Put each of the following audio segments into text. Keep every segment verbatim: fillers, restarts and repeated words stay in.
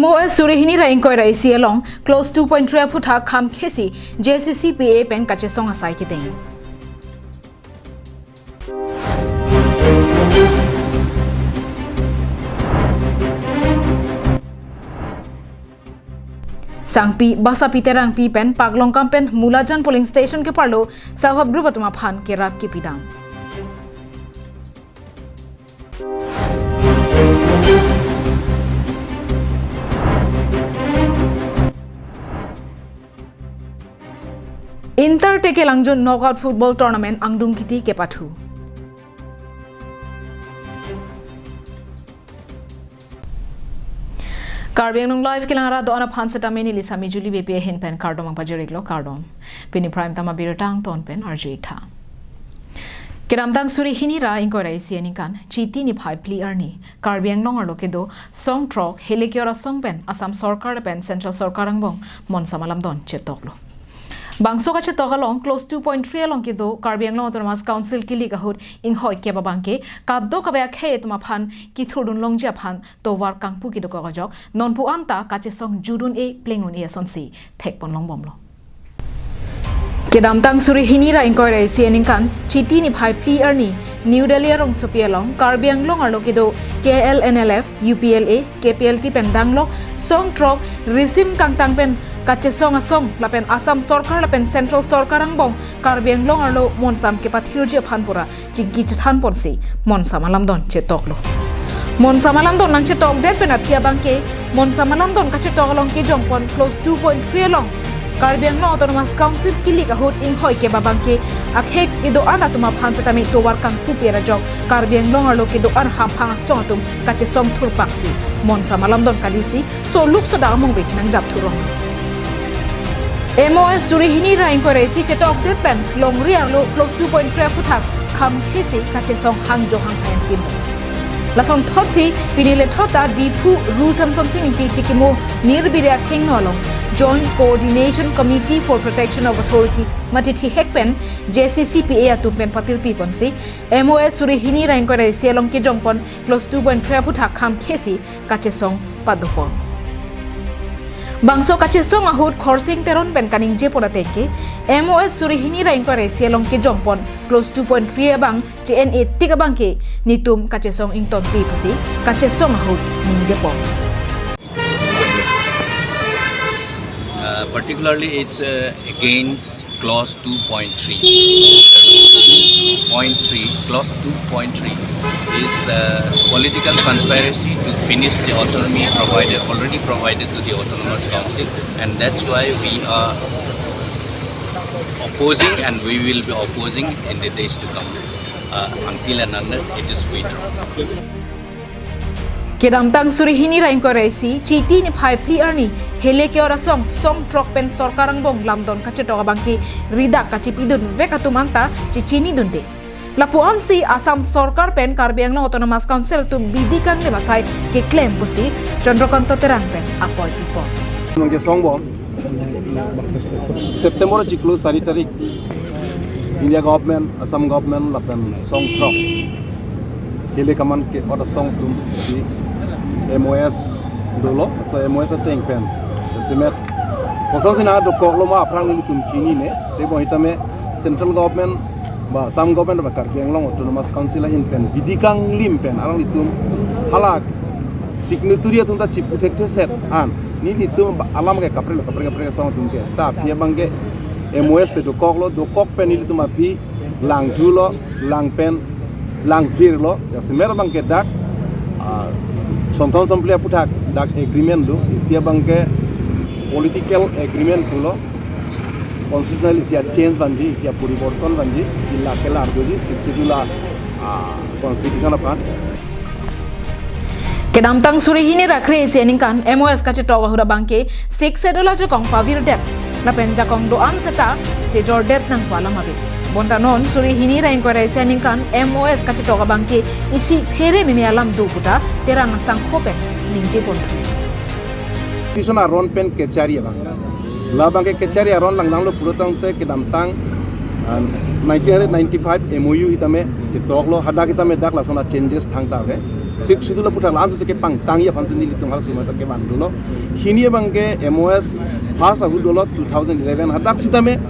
O S suri hini ra ingkoi ra isi along clause two point three aphuthak kham khesi J C C P A pen kachesong asai kedeng. Sangpi Basapi Terangpi pen Paklongkam pen Mulajan polling station keparlo self help group atum aphan kerap kipidam. Inter Tekelangjun knockout football tournament angdung kiti kepathu. Karbi Anglong Live kelang arat do-an aphan setame neli Sami Juli Beypi ahin pen kardom nangpajir-iklo, kardom. Pini prime time abirta angton pen arju-ik tha. Kedamtang suri hini ra ingkoi ra isi aningkan Chiti niphai phli arni Karbi Anglong arlo kedo song throk Hele Keor asong pen Assam Sorkar pen Central Sorkar angbong monsam alamdon chetoklo. Bangso kachetok along clause two point three along kedo Karbi Anglong Autonomous Council kilik ahut ingkoi kep abangke kadokave akhei atum aphan kithurdun longji aphan tovar kangpu kedokok ajok nonpu anta kachesong judun-e pleng un-e asonsi thekpon longbomlo. Kedamtang suri hini ra ingkoi ra isi aningkan Chiti niphai phli arni New Delhi arongsopi along Karbi Anglong arlo kedo K L N L F, U P L A, K P L T pen danglok song throk risim kangtang pen kachesong asong lapen Assam Sorkar lapen Central Sorkar angbong Karbi Anglong arlo monsam kepathirji aphan pura chingki chethan ponsi monsam alamdon chetoklo. Monsam alamdon nangchetokdet pen aphi abangke monsam alamdon kachetok along kejongpon clause two point three along Karbi Anglong Autonomous Council kilik ahut ingkoi kep abangke akhei kedo-an atum aphan setame tovar kangpupe ra ajok Karbi Anglong arlo kedo-an hamphang asong atum kachesong thurpaksi monsam alamdon kalisi soluk soda amung vek nangjap thurong. M O S suri hini ra ingkoi ra isi chetokdet pen longri arlo clause two point three aphuthak kham khesi kachesong hangjo hangthai pin. Lason thotsi pini lethot ta Diphu Ru Samsonsing Ingti chikimo nirbiri athengno along Joint Coordination Committee for Protection of Authority mate thihek pen J C C P A atum pen patirpi ponsi M O S suri hini ra ingkoi ra isi along kejongpon clause two point three aphuthak kham khesi kachesong padopon. Bangso kachesong ahut Khorsing Teron pen kaningjepon atengke M O S suri hini ra ingkoi ra isi along kejongpon clause two point three abang che-en-e tik abangke netum kachesong ingtonpi pusi kachesong ahut ningjepon. Uh, particularly, it's uh, against clause two point three. two point three, clause two point three is uh, political conspiracy to finish the autonomy provided, already provided to the Autonomous Council, and that's why we are opposing and we will be opposing in the days to come, uh, until and unless it is withdrawn. Kedamtang suri hini ra ingkoi ra isi, Chiti niphai phli arni, Hele Keor asong, song throk pen sorkar angbong lamdon kachetok abangke ridak kachipidun vek atum anta chechinidunde. Lapu-ansi Assam sorkar pen Karbi Anglong Autonomous Council atum bidi kanglim asai keklem pusi Chandrakanta Terang pen apoi pipon. Nungke songbom September chiklo sari tarik India government, Assam government lapen song throk Hele Keman ke-ot asong atum si M O S dolo, so M O S ateng pen semet kosonsi nangdokoklo ma aphrang nelitum chinine, tebon hitame central government ba Assam government ba Karbi Anglong Autonomous Council ahin pen bidi kanglim pen alanglitum hala signatory atum ta chipu thekthe set an nelitum alam ke kaprek kaprek kaprek asong atum ke seta aphi abangke M O S pen dokoklo, dokok pen nelitum aphi langthulo, lang pen langphirlo, jasemet abangke dak ah, Sonthon Somphli aphuthak dak agreement do, isi abangke political agreement pulo, constitutional isi a-change vanji, isi a-poriborton vanji, isi la kelar doji, Sixth Schedule a ah, constitution aphan. Kedamtang suri hini ra kre-isi aningkan M O S kachetok ahut abangke Sixth Schedule ajakong pavirdet lapen jakong do-an seta chejordet nangpo alam ave. Bonta non suri hini ra ingkoi ra isi aningkan M O S kachetok abangke isi phere meme alam do puta Terang asangho pen ningjeponthu. Constitution aron pen kechari abang. La abangke kechari aron langdanglo pura tangte kedamtang ah, nineteen ninety-five M O U hitame chetoklo, hadak hitame dak lason a-changes thangta ave. Sixth Schedule aphuthak la-an sose kepangtangji aphansi nelitum halaso amat ta kevan dolo. Hini abangke M O S first ahut dolo two thousand eleven hadak sitame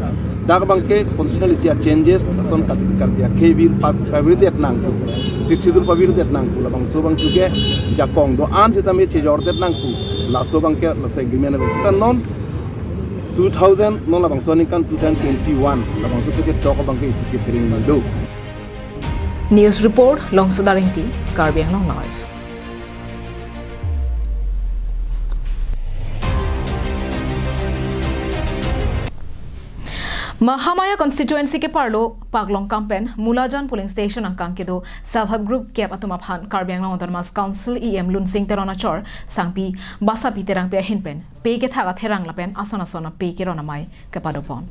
dak abangke constitutional isi a-changes ason Kar-, Karbi akhei vir pa-, pavirdet nangkok. Sixth Schedule pavirdet nangkok, labangso abang chuke jakong do-an sitame chejordet nangkok. Laso abangke laso agreement abang sita non two thousand, non labangso aningkan two thousand twenty-one labangso kechetok abangke isi kephereng do. News report, Longsoda Ingti, Karbi Anglong Live. Mahamaya constituency keparlo Paklongkam pen Mulajan polling station angkang kedo self help group kep atum aphan Karbi Anglong Autonomous Council E M Lunsing Teron achor Sangpi Basapi Terangpi ahin pen pe kethak atherang lapen ason ason ape keron amei kepadopon.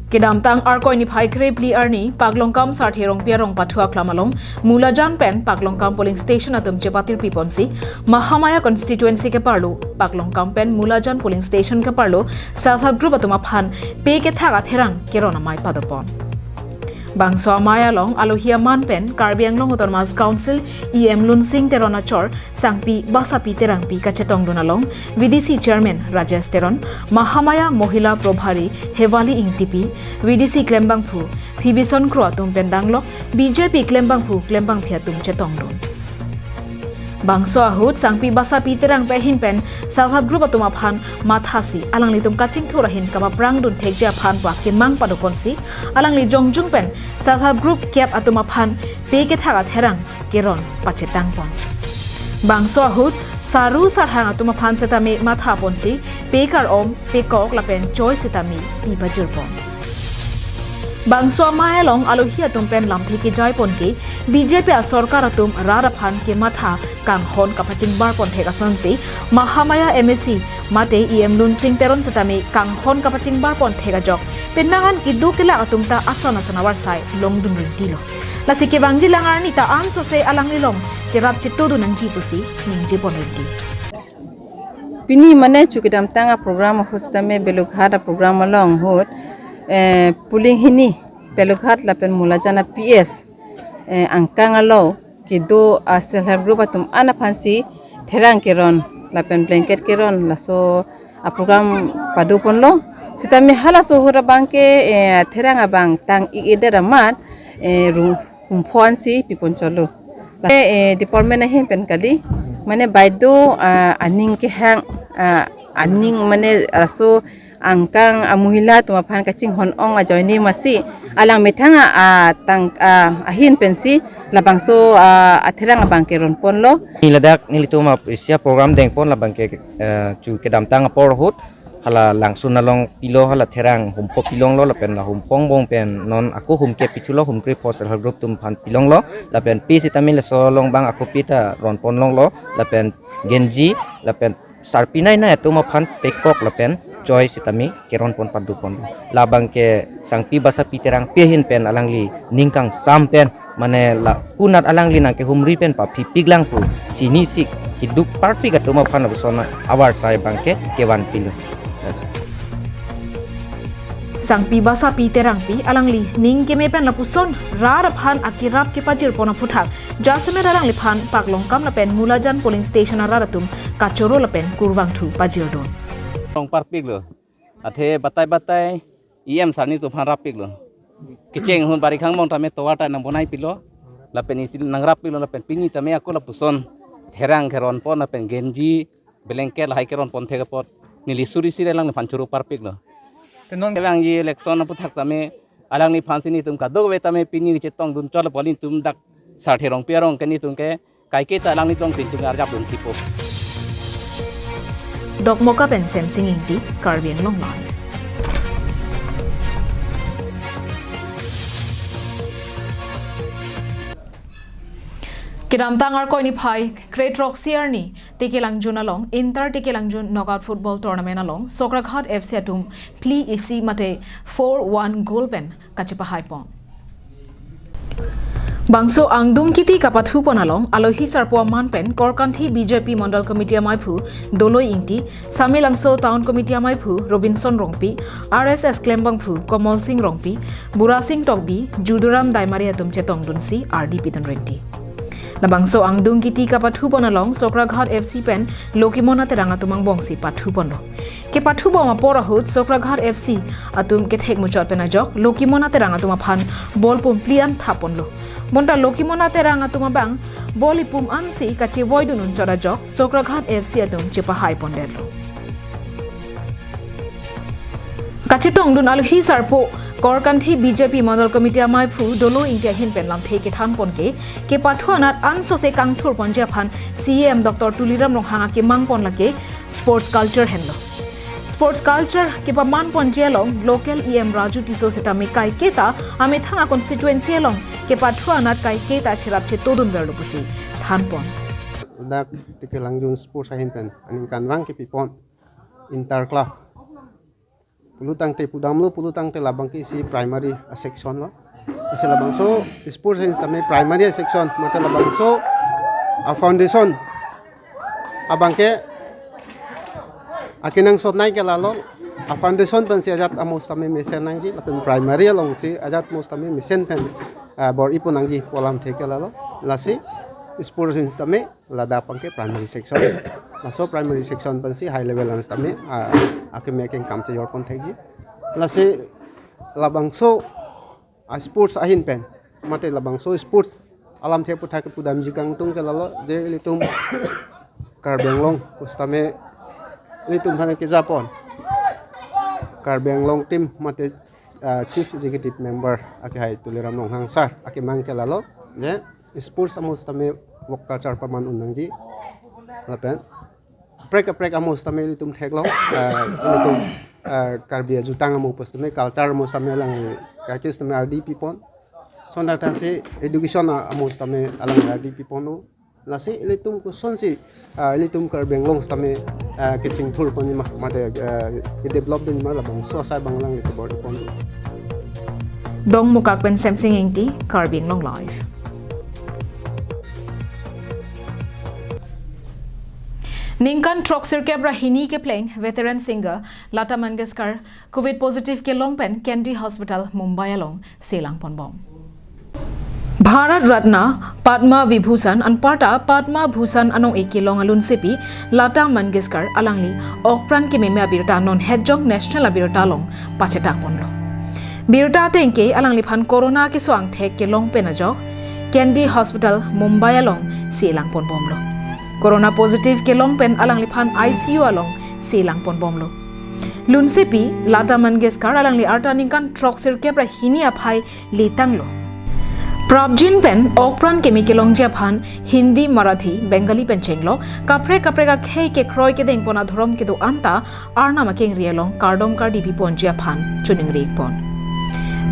Kedamtang Arkoi niphai krephli arni Paklongkam Sarthe Rongpi arong pathu aklam along Mulajan pen Paklongkam polling station atum chepatirpi ponsi Mahamaya constituency keparlo Paklongkam pen Mulajan polling station keparlo self help group atum aphan pe kethak atherang keron amei padopon. Bangso amei along alohi aman pen Karbi Anglong Autonomous Council E M Lunsing Teron achor Sangpi Basapi Terangpi kachetongdun along V D C Chairman Rajesh Teron, Mahamaya Mohila Probhari Hewali Ingtipi, V D C klembangphu Phibison Kro atum pen danglok B J P klembangphu klembangphi atum chetongdun. Bangso ahut Sangpi Basapi Terangpi ahin pen self help group atum aphan mathasi alanglitum kachingthur ahin kamaprang dun thekji aphan pu akemang padoponsi alangli jongjung pen self help group kep atum aphan pe kethak atherang keron pachetangpon. Bangso ahut saru sarhang atum aphan setame mathaponsi pe kar-om, pe kok lapen choi setame pi pajirpon. Bangso amei along alohi atum pen lamthe kejaiponke B J P asorkar atum rat aphan kematha kanghon kapachingbarpon thek asonsi Mahamaya M A C mate E M Lunsing Teron setame kanghon kapachingbarpon thek ajok penang an kedo kelak atum ta ason ason avarsai longdun rinti lo. Lasi kevangji lang arni ta an sose alanglilong cherap chetodun nangji pusi ningjepon rinti. Pini mane chu kedamtang a-program ahut setame Belughat a-program along ahut, eh, polling hini Belughat lapen Mulajan a-P S, eh, angkang alo kedo a-self help group atum an aphansi therang keron lapen blanket keron laso a-program padoponlo. Setame halaso ahut abangke, eh, therang abang tang-ik-edet amat, eh, rum humpho ansi pipon cholo. La, eh, department ahin pen kali. Mane baideo, ah, aning kehang, ah, aning mane laso angkang a-mohila atum aphan kachinghon-ong ajoine masi alang methang a, ah, tang, ah, ahin pensi labangso, ah, atherang abang keronponlo. Neli ladak nelitum ap isi a-program dengpon labangke, eh, chu kedamtang apor ahut hala langsun along pilo, hala therang humpho pilonglo lapen la humphong bong pen non ako humke pithulo, humkre pho self help group atum aphan pilonglo lapen pe setame laso along bang ako pe ta ronponlonglo lapen genji lapen sarpi nei nei atum aphan pe kok lapen choi setame keronpon padoponlo. Labangke Sangpi Basapi Terangpi ahin pen alangli ning kangsam pen mane la kunat alangli nangkehumri pen paphipik lang pu chinisi keduk parpik atum aphan lapuson avarsai abangke kevanpilo. Sangpi Basapi Terangpi alangli ning keme pen lapuson rat aphan akerap kepajirpon aphuthak jasemet alangliphan Paklongkam lapen Mulajan polling station arat atum kachoro lapen kurvangthu pajirdun. Rong parpiklo. Athe batai batai E M sir nelitum aphan rappiklo. Kecheng ahut bari khang bong tame tovar ta nangbonaipilo. Lapen isi nangrappiklo lapen pini tame ako lapuson therang keronpon lapen genji blanket lahai keronpon thek apot neli suri siri alangliphan choro parpiklo. Te non kevangji election aphuthak tame alangliphansi nelitum kadokave tame pini kechetongdun chotlo pu nelitum dak Sarthe Rongpi arong ke nelitum ke kaike ta alanglitum pintung arjapdun thipo. Dokmoka pen Semsing Ingti, Karbi Anglong Live. Kedamtang Arkoi niphai kre-throksi arni Tekelangjun along Inter Tekelangjun Knockout Football Tournament along Sokraghat F C atum phli isi mate four one goal pen kachepahaipon. Bangso angdung kiti kapathupon along alohi sarpo aman pen Korkanthi B J P Mondol Committee amaiphu Doloi Ingti, Samelangso Town Committee amaiphu Robinson Rongpi, R S S klembangphu Komol Sing Rongpi, Burasing Tokbi, Juduram Daimari atum chetongdunsi ardi pidun rinti. Labangso angdung kiti kapathu pon along Sokraghat F C pen Lokimon Terang atum angbongsi pathu ponlo. Kepathu bom apor ahut Sokraghat F C atum kethek muchot pen ajok Lokimon Terang atum aphan bol pum phli an thap ponlo. Bonta Lokimon Terang atum abang bol ipum ansi kachevoidun unchot ajok Sokraghat F C atum chepahai pondetlo. Kachetongdun alohi sarpo Korkanthi B J P Mandal Committee amaiphu Dolo Ingti ahin pen lamthe kethan pon ke, kepathu anat ansose kangthur ponji aphan C E M Doctor Tuliram Ronghang akemang pon lake sports culture henlo. Sports culture kepaman ponji along local E M Raju Tisso setame kaiketa amethang a constituency along kepathu anat kaiketa cherap chetodun verlo pusi than pon. Dak tikelangjun sports ahin pen aningkanvang kepi pon inter club. Pulotangte pudamlo, pulotangte labang ke isi primary a section lo. Isi labangso sports ahin setame primary a section, mate labangso a foundation abang ke akenangsot nai ke lalo, a foundation pensi ajat amo setame mesen nangji, lapen primary alongsi ajat mo setame mesen pen, ah, bor-i pon nangji pu alamthe ke lalo. Lasi sports ahin setame ladak abang ke primary section. Laso primary section pensi high level an setame, ah, akeme akengkam chejor pon thekji. Lasi labangso a sports ahin pen, mate labangso sports alamthe aputhak kepudamji kangtung ke lalo, je ilitum Karbi Anglong pu setame ilitum aphan keja pon Karbi Anglong team mate, ah, Chief Executive Member akehai Tuliram Ronghang sir akemang ke lalo, je sports amo setame work culture paman un nangji. Lapen kaprek kaprek amo setame ilitum theklong, ah, ilitum, ah, Karbi ajutang amo pu setame culture amo setame alang kaiketa setame ardi pi pon. Sondak tangsi education a-, amo setame alang ardi pi ponlo. Lasi ilitum kosonsi, ah, ilitum Karbi Anglong setame, ah, kechingthur ponji ma, mate, ah, ke-develop dunji ma labangso asai abang alangli kebor-i pon. Dongmukak pen Semsing Ingti, Karbi Anglong Live. Ningkan throksirkep ra hini kepleng veteran singer Lata Mangeshkar Covid positive kelong pen Kandy Hospital Mumbai along selang ponbom. Bharat Ratna, Padma Vibhushan anparta Padma Bhushan anong-e kelong alunsepi Lata Mangeshkar alangli okpran kememe abirta non hetjong national abirta along pachetak ponlo. Birta ateng ke alangliphan corona keso angthek kelong pen ajok Kandy Hospital Mumbai along selang ponbomlo. Corona positive kelong pen alangliphan I C U along selang ponbomlo. Lunsepi Lata Mangeshkar alangli arta ningkan throksirkep ra hini aphai letanglo. Prapjin pen okpran keme kelongji aphan Hindi, Marathi, Bengali pen chenglo kaprek kaprek akhei kekroi kedeng pon adhorom kedo anta Arnam akengri along kardom kardi pi ponji aphan choningri pon.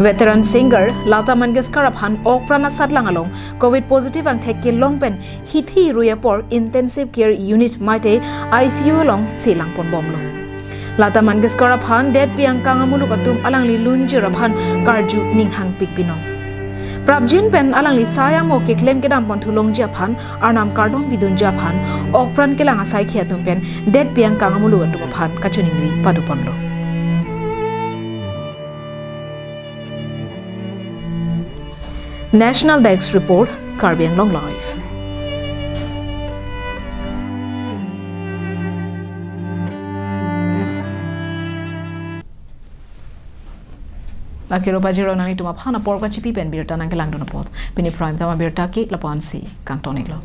Veteran singer Lata Mangeshkar aphan okpran asatlang along Covid positive angthek kelong pen hithi rui apor intensive care unit mate I C U along selang ponbomlo. Lata Mangeshkar aphan det pi angkang amuluk atum alangli lunjir aphan karju ninghangpik pinon. Prapjin pen alangli sai amo keklem kedam pon thulongji aphan Arnam kardom pidunji aphan okpran kelang asaikhi atum pen det pi angkang amuluk atum aphan kachoningri padu ponlo. National Desk Report, Karbi Anglong Live. Akiro pajirong nanglitum aphan apor kachipi pen birta nangkelangdun apot. Pini prime time abirta ke lapu-ansi kangton-iklo.